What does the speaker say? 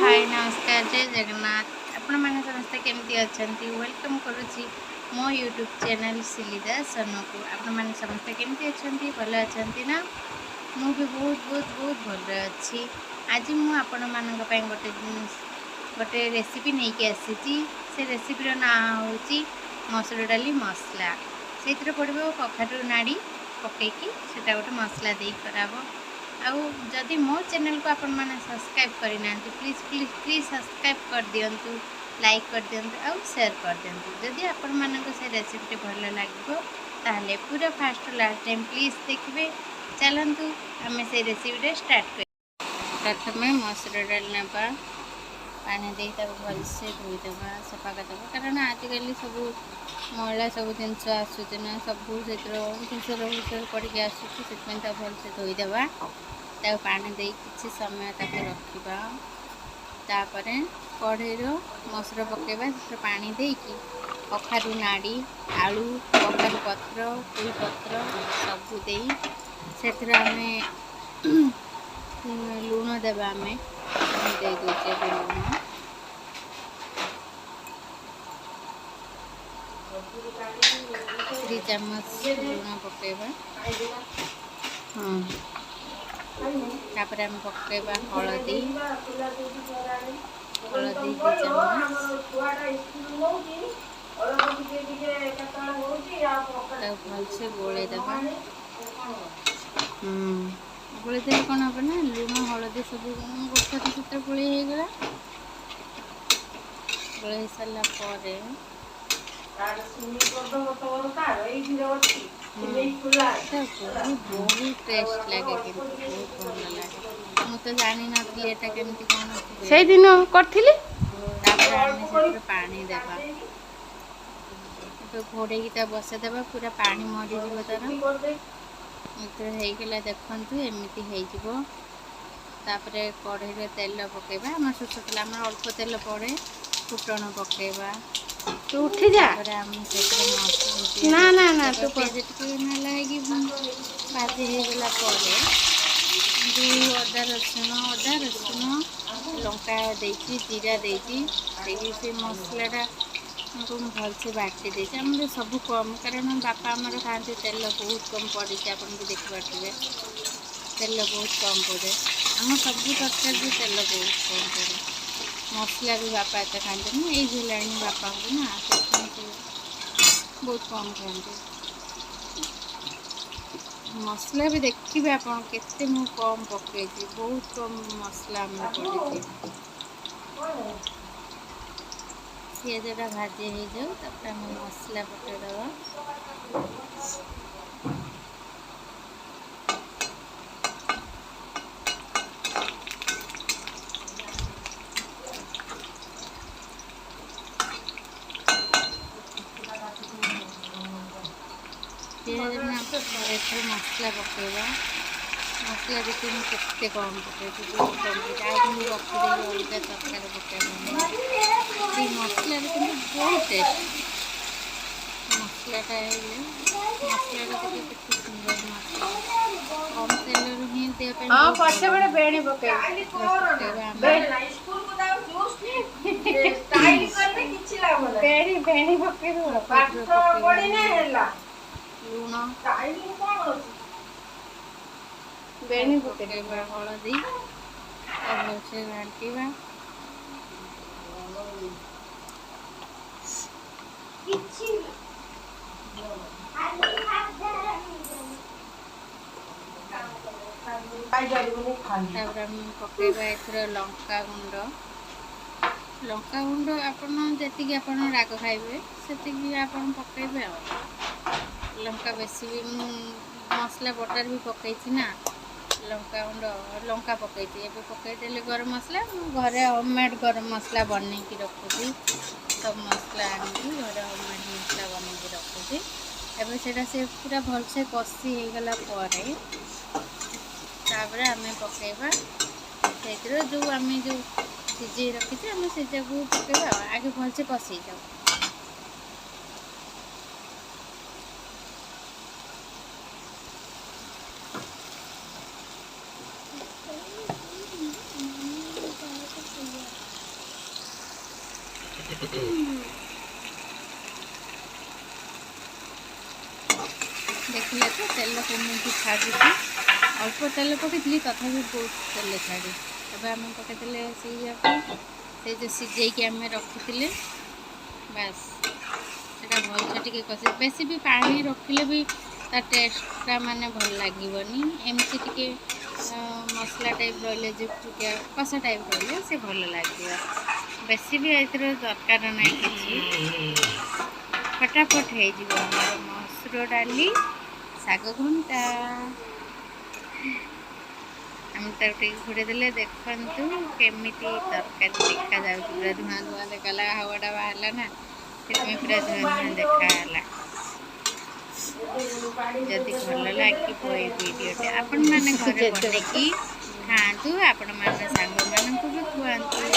ହାଏ, ନମସ୍କାର, ଜୟ ଜଗନ୍ନାଥ। ଆପଣମାନେ ସମସ୍ତେ କେମିତି ଅଛନ୍ତି? Welcome କରୁଛି ମୋ ୟୁଟ୍ୟୁବ୍ ଚ୍ୟାନେଲ୍ ସିଲିଦା ସନକୁ। ଆପଣମାନେ ସମସ୍ତେ କେମିତି ଅଛନ୍ତି? ଭଲ ଅଛନ୍ତି ନା? ମୁଁ ବି ବହୁତ ବହୁତ ବହୁତ ଭଲରେ ଅଛି। ଆଜି ମୁଁ ଆପଣମାନଙ୍କ ପାଇଁ ଗୋଟେ ରେସିପି ନେଇକି ଆସିଛି। ସେ ରେସିପିର ନାଁ ହେଉଛି ମସୁର ଡାଲି ମସଲା। ସେଇଥିରେ ପଡ଼ିବ କଖାରୁ ନାଡ଼ି ପକାଇକି ସେଇଟା ଗୋଟେ ମସଲା ଦେଇ କରାହେବ। ଆଉ ଯଦି ମୋ ଚ୍ୟାନେଲକୁ ଆପଣମାନେ ସବସ୍କ୍ରାଇବ୍ କରିନାହାନ୍ତି, ପ୍ଲିଜ୍ ପ୍ଲିଜ୍ ପ୍ଲିଜ୍ ସବସ୍କ୍ରାଇବ୍ କରିଦିଅନ୍ତୁ, ଲାଇକ୍ କରିଦିଅନ୍ତୁ ଆଉ ସେୟାର କରିଦିଅନ୍ତୁ। ଯଦି ଆପଣମାନଙ୍କୁ ସେ ରେସିପିଟି ଭଲ ଲାଗିବ, ତାହେଲେ ପୁରା ଫାଷ୍ଟ ଲାଷ୍ଟ ଟାଇମ୍ ପ୍ଲିଜ୍ ଦେଖିବେ। ଚାଲନ୍ତୁ, ଆମେ ସେଇ ରେସିପିଟା ଷ୍ଟାର୍ଟ କରିବା। ପ୍ରଥମେ ମସୁର ଡାଲି ନେବା, ପାଣି ଦେଇ ତାକୁ ଭଲସେ ଧୋଇଦେବା, ସଫା କରିଦେବା। କାରଣ ଆଜିକାଲି ସବୁ ମଇଳା ସବୁ ଜିନିଷ ଆସୁଛି ନା, ସବୁ ସେଥିର ଧୂସର ଫୁସର ପଡ଼ିକି ଆସୁଛି। ସେଥିପାଇଁ ତାକୁ ଭଲସେ ଧୋଇଦେବା। ତାକୁ ପାଣି ଦେଇ କିଛି ସମୟ ତାକୁ ରଖିବା। ତାପରେ କଢ଼େଇର ମସୁର ପକାଇବା। ସେଥିରେ ପାଣି ଦେଇକି କଖାରୁ ନାଡ଼ି, ଆଳୁ, କଖାରୁ ପତ୍ର, ପୋଇ ପତ୍ର ସବୁ ଦେଇ ସେଥିରେ ଆମେ ଲୁଣ ଦେବା। ଆମେ ମୁଁ ଦେଇଦେଉଛି ଏବେ ଲୁଣ। 2 ଚାମଚ ଲୁଣ ପକାଇବା। ତାପରେ ଆମେ ପକାଇବା ହଳଦୀ। ହଳଦୀ 2 ଚାମଚ। ତାକୁ ଭଲସେ ଗୋଳେଇ ଦେବା। ଗୋଳେଇ ଦେଲେ କ'ଣ ହେବ ନା, ଲୁଣ ହଳଦୀ ସବୁ ଗୋଟେ ସେଥିରେ ଗୋଳେଇ ହେଇଗଲା। ଗୋଳେଇ ସାରିଲା ପରେ ବହୁତ ବହୁତ ଟେଷ୍ଟ ଲାଗେ କିନ୍ତୁ, ବହୁତ ଭଲ ଲାଗେ। ମୁଁ ତ ଜାଣିନଥିଲି ଏଇଟା କେମିତି କ'ଣ ହୁଏ। ସେଇଦିନ କରିଥିଲି। ତାପରେ ଆମେ ସେଥିରେ ପାଣି ଦେବା। ଏବେ ଘୋଡ଼େଇକି ତାକୁ ବସେଇଦେବା, ପୁରା ପାଣି ମରିଯିବ ତାର। ଏଥିରେ ହେଇଗଲା, ଦେଖନ୍ତୁ, ଏମିତି ହେଇଯିବ। ତାପରେ କଢ଼େଇରେ ତେଲ ପକାଇବା। ଆମର ସୋରିଷ ତେଲ, ଆମର ଅଳ୍ପ ତେଲ ପଡ଼େ। ଫୁଟଣ ପକାଇବା। ତୁ ଉଠି ଯା। ତାପରେ ଆମେ ସେଥିରେ ନା ପିଆଜ ନା ନା, ପକାଇବା। ତୁ ପିଆଜ ଟିକେ ନାଲା ହେଇକି ଭାଜି ହେଇଗଲା ପରେ ଯେଉଁ ଅଦା ରସୁଣ ଲଙ୍କା ଦେଇଛି, ଜିରା ଦେଇଛି, ଦେଇକି ସେ ମସଲାଟା ମୁଁ ଭଲସେ ବାଟି ଦେଇଛି। ଆମର ସବୁ କମ୍, କାରଣ ବାପା ଆମର ଖାଆନ୍ତି, ତେଲ ବହୁତ କମ୍ ପଡ଼ିଛି। ଆପଣ ବି ଦେଖିପାରୁଥିବେ, ତେଲ ବହୁତ କମ୍ ପଡ଼େ ଆମ ସବୁ ତରକାରୀରେ, ତେଲ ବହୁତ କମ୍ ପଡ଼େ। ମସଲା ବି ବାପା ଏତେ ଖାଆନ୍ତିନି। ଏଜ୍ ହେଲାଣି ବାପାଙ୍କୁ ନା, ସେଥିପାଇଁ ସେ ବହୁତ କମ୍ ଖାଆନ୍ତି। ମସଲା ବି ଦେଖିବେ ଆପଣ କେତେ ମୁଁ କମ୍ ପକାଇଛି। ବହୁତ କମ୍ ମସଲା ଆମର ପଡ଼ିଛି। ପିଆଜଟା ଭାଜି ହେଇଯାଉ, ତାପରେ ଆମେ ମସଲା ପକାଇଦେବା। ପିଆଜ ଏଥର ମସଲା ପକାଇବା। ମସଲା ଦେଖିକି ମୁଁ କେତେ କମ୍ ପକାଇଛି, ବହୁତ କମ୍ ପକାଇଛି। ଆଉ ମୁଁ ରଖିଦେବି ଅଲଗା ତରକାରୀ ପକାଇବା ପାଇଁ। ସେଇ ମସଲାରେ କିନ୍ତୁ ବହୁତ ଟେଷ୍ଟ ମସଲାଟା ହେଲେ। ମସଲାଟା ଦେଖିବେ କେତେ ସୁନ୍ଦର ମସଲା, କମ୍ ତେଲରୁ ହିଁ ଦେହ ପାଇଁ ବହୁତ ଭଲ। ପଛପଟେ ବେଣୀ ପକେଇବୁ। ଏଥିରେ ପକାଇବା ଆମେ ବେଣୀ ବେଣୀ ପକେଇବୁ। ଏଥିରେ ପକାଇବା ଆମେ ଲୁଣ। ବେଣୀ ପକେଇଦେବୁ। ପକାଇବା ହଳଦୀ। ତାକୁ ଭଲସେ ଘାଣ୍ଟିବା। ତାପରେ ଆମେ ପକାଇବା ଏଥିରେ ଲଙ୍କା ଗୁଣ୍ଡ। ଲଙ୍କା ଗୁଣ୍ଡ ଆପଣ ଯେତିକି ଆପଣ ରାଗ ଖାଇବେ, ସେତିକି ଆପଣ ପକାଇବେ। ଆଉ ଲଙ୍କା ବେଶୀ ବି ମୁଁ ମସଲା ବଟାରେ ବି ପକାଇଛି ନା, ଲଙ୍କା ଗୁଣ୍ଡ ଲଙ୍କା ପକାଇଛି। ଏବେ ପକାଇଦେଲେ ଗରମ ମସଲା। ମୁଁ ଘରେ ହୋମମେଡ଼୍ ଗରମ ମସଲା ବନେଇକି ରଖୁଛି। ସବୁ ମସଲା ଆଣିକି ଘରେ ହୋମମେଡ଼୍ ମସଲା ବନେଇକି ରଖୁଛି। ଏବେ ସେଇଟା ସେ ପୁରା ଭଲସେ କଷି ହେଇଗଲା ପରେ ତାପରେ ଆମେ ପକାଇବା ସେଇଥିରେ ଯେଉଁ ଆମେ ଯେଉଁ ସିଝେଇ ରଖିଛେ, ଆମେ ସିଝାକୁ ପକାଇବା। ଆଉ ଆଗେ ଭଲସେ କଷି ହେଇଯାଉ। ଦେଖିଲେ ତ ତେଲ କେମିତି ଛାଡ଼ୁଛି। ଅଳ୍ପ ତେଲ ପକେଇଥିଲି, ତଥାପି ବହୁତ ତେଲ ଛାଡ଼ୁଛି। ଏବେ ଆମେ ପକେଇଦେଲେ ସେଇଆକୁ, ସେଇ ଯେଉଁ ସିଝେଇକି ଆମେ ରଖିଥିଲେ। ବାସ୍, ସେଟା ଭଲସେ ଟିକେ କଷି, ବେଶୀ ବି ପାଣି ରଖିଲେ ବି ତା ଟେଷ୍ଟଟା ମାନେ ଭଲ ଲାଗିବନି। ଏମିତି ଟିକେ ମସଲା ଟାଇପ୍ ରହିଲେ, ଜୁକଜୁକିଆ କଷା ଟାଇପ୍ ରହିଲେ ସେ ଭଲ ଲାଗିବ। ବେଶୀ ବି ଏଥିରେ ଦରକାର ନାହିଁ କିଛି। ଫଟାଫଟ ହେଇଯିବ ଆମର ମସୁର ଡାଲି ଶାଗ ଘଣ୍ଟା। ଆମେ ତାକୁ ଟିକେ ଘୋଡ଼େଇ ଦେଲେ। ଦେଖନ୍ତୁ କେମିତି ତରକାରୀ ଦେଖାଯାଉଛି। ପୁରା ଧୂଆଁ ଧୂଆଁ ଦେଖାଗଲା। ହାୱାଟା ବାହାରିଲା ନା, ସେଥିପାଇଁ ପୁରା ଧୂଆଁ ଧୂଆଁ ଦେଖାଗଲା। ଯଦି ଭଲ ଲାଗିବ ଏଇ ଭିଡ଼ିଓଟି, ଆପଣମାନେ ଘରେ ବନେଇକି ଖାଆନ୍ତୁ। ଆପଣମାନେ ସାଙ୍ଗମାନଙ୍କୁ ବି ଖୁଆନ୍ତୁ।